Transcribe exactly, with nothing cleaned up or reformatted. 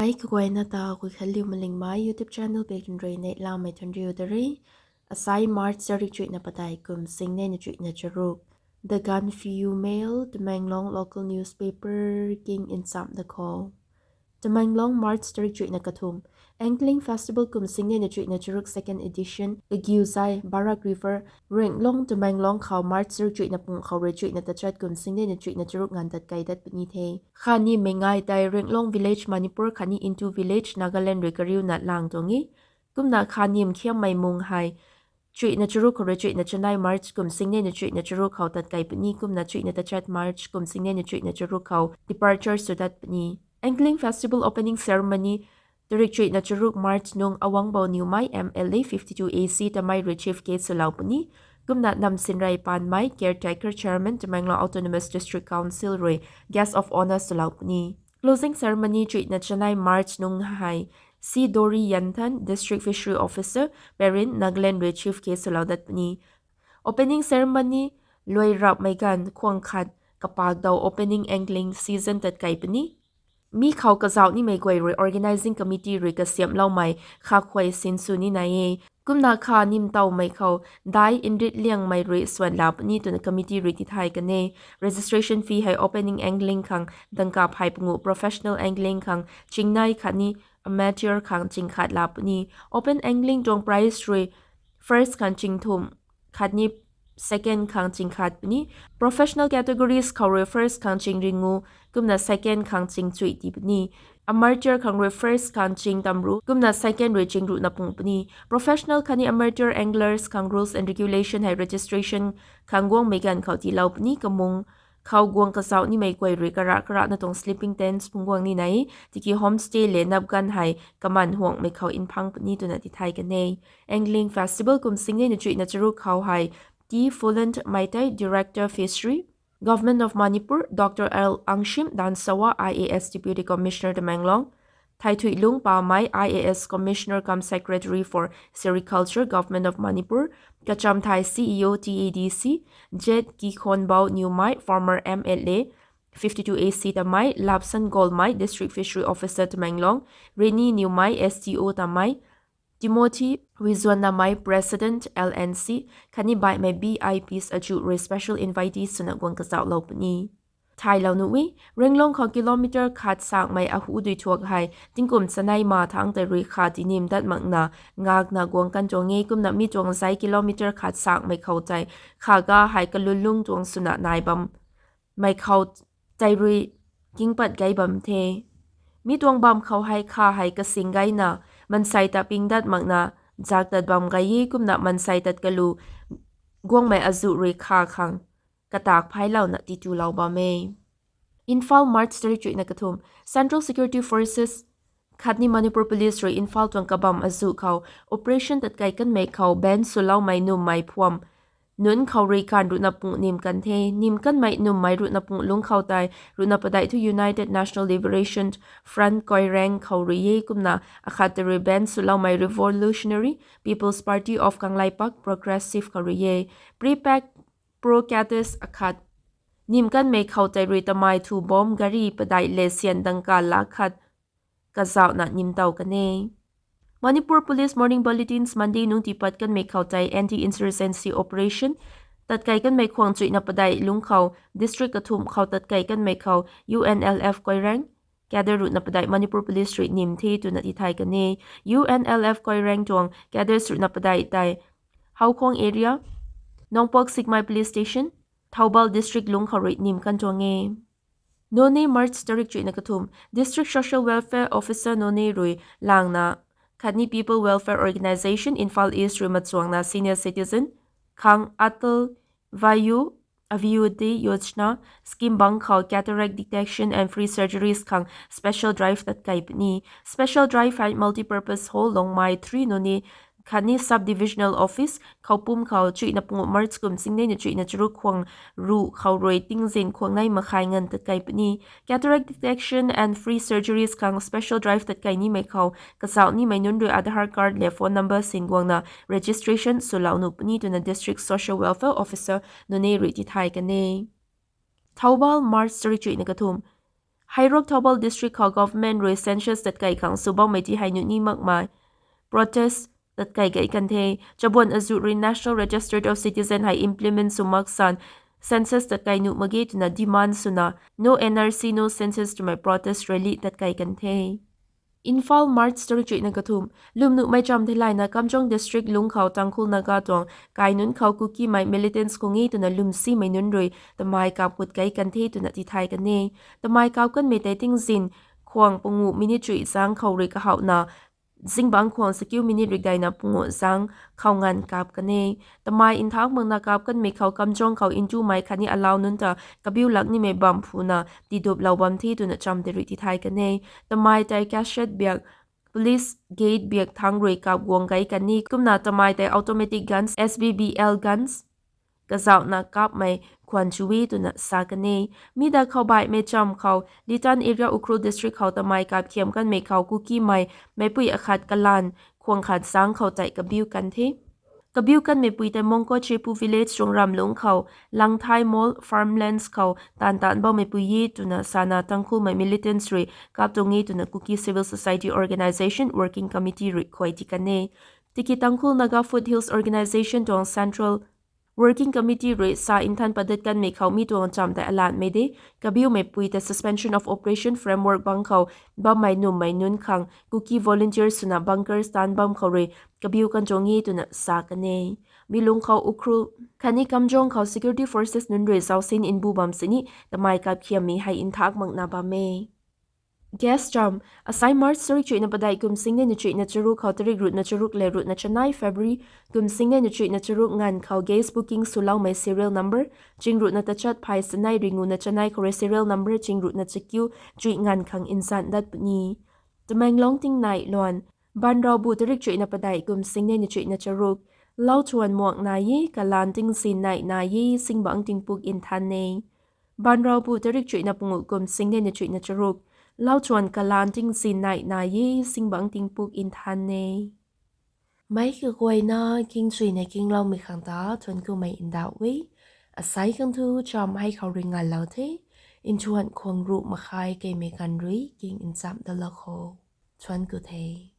Ai kaguayna ta Guikhanliu Malingmei YouTube channel pei rui neihlamei thanriu da re. Asai March tarik chuihna padeih kum singneina chuihna charuk. The Gaanphiu Mail, Tamenglong local newspaper king nchamh da khou. Tamenglong, March tarik chuihna kathumh. Angling Festival kum singneina chuihna charuk second edition kagiu zai Barak River, Renglong, Tamenglong khou March tarik chuihna pung khou rui chuihna tachat kum singneina chuihna charuk nganv tat kei dat puni the. Khanimei ngai tei Renglong Village, Manipur khatni Intu Village, Nagaland rui kariuna lang tuang e. Kumna khanim khiammei mung hei chuihna charuk khou rui chuihna chanei March kum singneina chuihna charuk khou tat kei puni, kumna chuihna tachat March kum singneina chuihna charuk khou departure sw dat puni. Angling Festival opening ceremony tarik chuihna charuk March nung Awangbow Newmai M L A fifty-two A C tamei rui chief guest swlou puni, kumna Namsinrei Panmei, caretaker chairman Tamenglong Autonomous District Council rui guest of honour swlou puni. Closing ceremony chuihna chanei March nung hei C Dori Yanthan, District Fishery Officer, Peren, Nagaland rui chief guest swlou dat puni. Opening ceremony luai rapmei ganv khwang khat kapakdau opening angling season tat kei puni. Mi khou kazauh nimei guay rui organizing committee rui kasiamhloumei kha khuay sinsw ni nai e. Kumna kha nimtowmei khou dai nrit liangmei rui swan la puni twna committee rui tithay kan e. Registration fee hei opening angling khang dangka phay panguh, professional angling khang chingnei khatni amateur khang chingkhat la puni. Open angling tuang prize rui first khang chingthumh khatni second khang chingkhat puni. Professional categories khou rui first khang chingringu, kumna second khang chingchui ti puni. Amateur khang rui first khang chingtamru, kumna second rui chingruhna pung puni. Professional khatni amateur anglers khang rules and regulation hei registration khang guangmei ganv khou tiilou puni. Kamung khou guang kazauh nimei guay rui kara karana tuang sleeping tents phungc guang ni nai, tiki homestay le nap ganv hei kaman huangmei khou nphang puni twna tithay kan e. Angling Festival kum singneina chuihna charuk khou hei T Fulant Meitei, Director Fishery, Government of Manipur, Doctor L Angshim Danshawa, I A S, Deputy Commissioner Tamenglong, Thaithuilung Pamei, I A S, Commissioner cum Secretary for Sericulture, Government of Manipur, Kachamthai, C E O, T A D C, Jet Kikhonbau Newmai, former M L A, fifty-two A C tamei, Lapsan Golmei, District Fishery Officer Tamenglong, Reni Newmei, S D O tamei, Timothy Wizuannamei, President, L N C, khatni baihmei V I Ps achu rui special invitees swna guang kazauhlou puni. Thailou nuh e, Renglong khou kilometer khat sakmei ahu dui thuak hei tingkum chanei ma thangc tei rui kha tinim dat makna ngakna guang kan tuang e, kumna mi tuang zai kilometer khat sakmei khou tei kha ga hei kalunlung tuang swna nai bam mei khou tei rui kingpat gei bam the. Mi tuang bam khou hei kha hei kasing geina mansei ta ping dat makna zak tat bam gei e, kumna mansei tat kalu guangmei azuh rui kha khang katak phailouna titulou bam e. Imphal, March tarik chuihna kathumh. Central Security Forces khatni Manipur Police rui Imphal tuang kabam azuh khou operation tatkei kanmei khou ban swloumei nummei phuam nunc khou rui kan ruhna pung nim kan the. Nim kanmei nummei ruhna pung lungc khou tei ruhna padeih thu United National Liberation Front Koireng khou rui e, kumna akhat tei rui ban swloumei Revolutionary People's Party of Kangleipak, Progressive khou rui e. Prepack pro cadres akhat nim kanmei khou tei rui tamei thu bomb gari padeih le syan dangka lakh khat kazauhna nimtow kan e. Manipur Police Morning Bulletins Monday nung tiipat kanmei khou tei anti-insurgency operation tatkei kanmei khwang chuihna padeih lungc khou district kathumh khou tatkei kanmei khou U N L F Koireng cadre ruhna padeih Manipur Police rui nim the twna tithay kan e. U N L F Koireng tuang cadres ruhna padeih tei Howkhong area, Nongpok Sekmai Police Station, Thoubal District lungc khou rui nim kan tuang e. Noney, March tarik chuihna kathumh. District Social Welfare Officer Noney rui langna khatni People Welfare Organisation Imphal East rui machuangna senior citizen khang Atal Vayu Abhyuday Yojana scheme bang khou cataract detection and free surgeries khang special drive tatkei puni. Special drive hei Multipurpose Hall, Longmai three, Noney khatni Sub-Divisional Office, Khoupum khou chuihna panguh March kum singnei na chuihna charuk khwang ruh khou rui tingzin khwang nei makhai nganv tatkei puni. Cataract detection and free surgeries khang special drive tatkei nimei khou kazauh nimei nunc rui Aadhaar card le phone number sin guangna registration swlou nuh puni twna District Social Welfare Officer Noney rui tithay kan e. Thoubal, March tarik chuihna kathumh. Heirok Thoubal District khou government rui census tatkei khang sw bammei ti hei nuh ni makmei protest tatkei gei kan the. Chabuan azuh rui National Register of Citizen hei implement sw mak san census tatkei nuh mak ge twna demand swna No N R C, No Census twmei protest rally tatkei kan the. Imphal, March tarik chuihna kathumh. Lwm nuhmei cham theilayna Kamjong District lungc khou Tangkhul Naga tuang kai nunc khou Kukimei militants khang e twna lwmsimei nunc rui tamei kap kut kei kan the twna tithay kan e. Tamei kap kanmei tei tingzin khwang panguh minute chuih zang khou rui kahouhna zingbangc khwang sakiu minute rikdeina panguh zang khou nganv kap kan e. Tamei nthak makna kap kanmei khou Kamjong khou ntumei khatni alau nunc ta kabiu lak nimei bam phuna tiduplou bam the twna cham tei rui tithay kan e. Tamei tei casket biak, police gate biak thangc rui kap guang kei kan e. Kumna tamei tei automatic guns, S B B L guns kazauhna kapmei khwan chu e twna sa kan e. Mi da khou baihmei cham khou Litan area Ukhrul District khou tamei kap khiam kanmei khou Kukimei meicpui akhat kalanv khwang khat zang khou tei kabiu kan the. Kabiu kanmeipui tei Mongko Chepu Village tuang ramlungc khou Langthai Mall farmlands khou taanv taanc baumeipui e twna sana Tangkhulmei militants rui kap tuang e twna Kuki Civil Society Organisation Working Committee rui khuay ti kan e. Tiki Tangkhul Naga Foothills Organisation tuang Central Working Committee rui sa nthan padat kanmei khou mi tuang cham tei alanmei de, kabiumeipui tei Suspension of Operation framework bangc khou bammei nummei nunc khang Kuki volunteers swna bunkers taanv bam khou rui kabiu kan tuang e twna sa kan e. Mi lungc khou Ukhrul khatni Kamjong khou security forces nunc rui zausin nbu bam sini tamei kap khiammei hei nthak makna bam e. Guest cham. Asai March tarik chuihna padeih kum singnei na chuihna charuk khou tarik ruhna charuk le ruhna chanei February kum singnei na chuihna charuk nganv khou gas booking swloumei serial number ching ruhna tachat phay sanei ringuna chanei khou rui serial number ching ruhna chakiu chuih nganv khang nzan dat puni. Tamenglong tingnai luan. Banraubu tarik chuihna padeih kum singnei na chuihna charuk. Lauthuan muak nai e, kalanv tingzin nai nai e, singbangc tingpuk nthan e. Banraubu tarik chuihna panguh kum singnei na chuihna charuk. Lauthuan kalanv tingzin nai nai e, singbangc tingpuk nthan e. Meic kaguayna kingchuina kingloumei khang ta thuanc kumei ndauh e. Asai khang thu cham hei khou rui ngalou the. Nthuan khwang ruh makhai keimei kan rui king nchamh dalou kho. Thuanc ku the.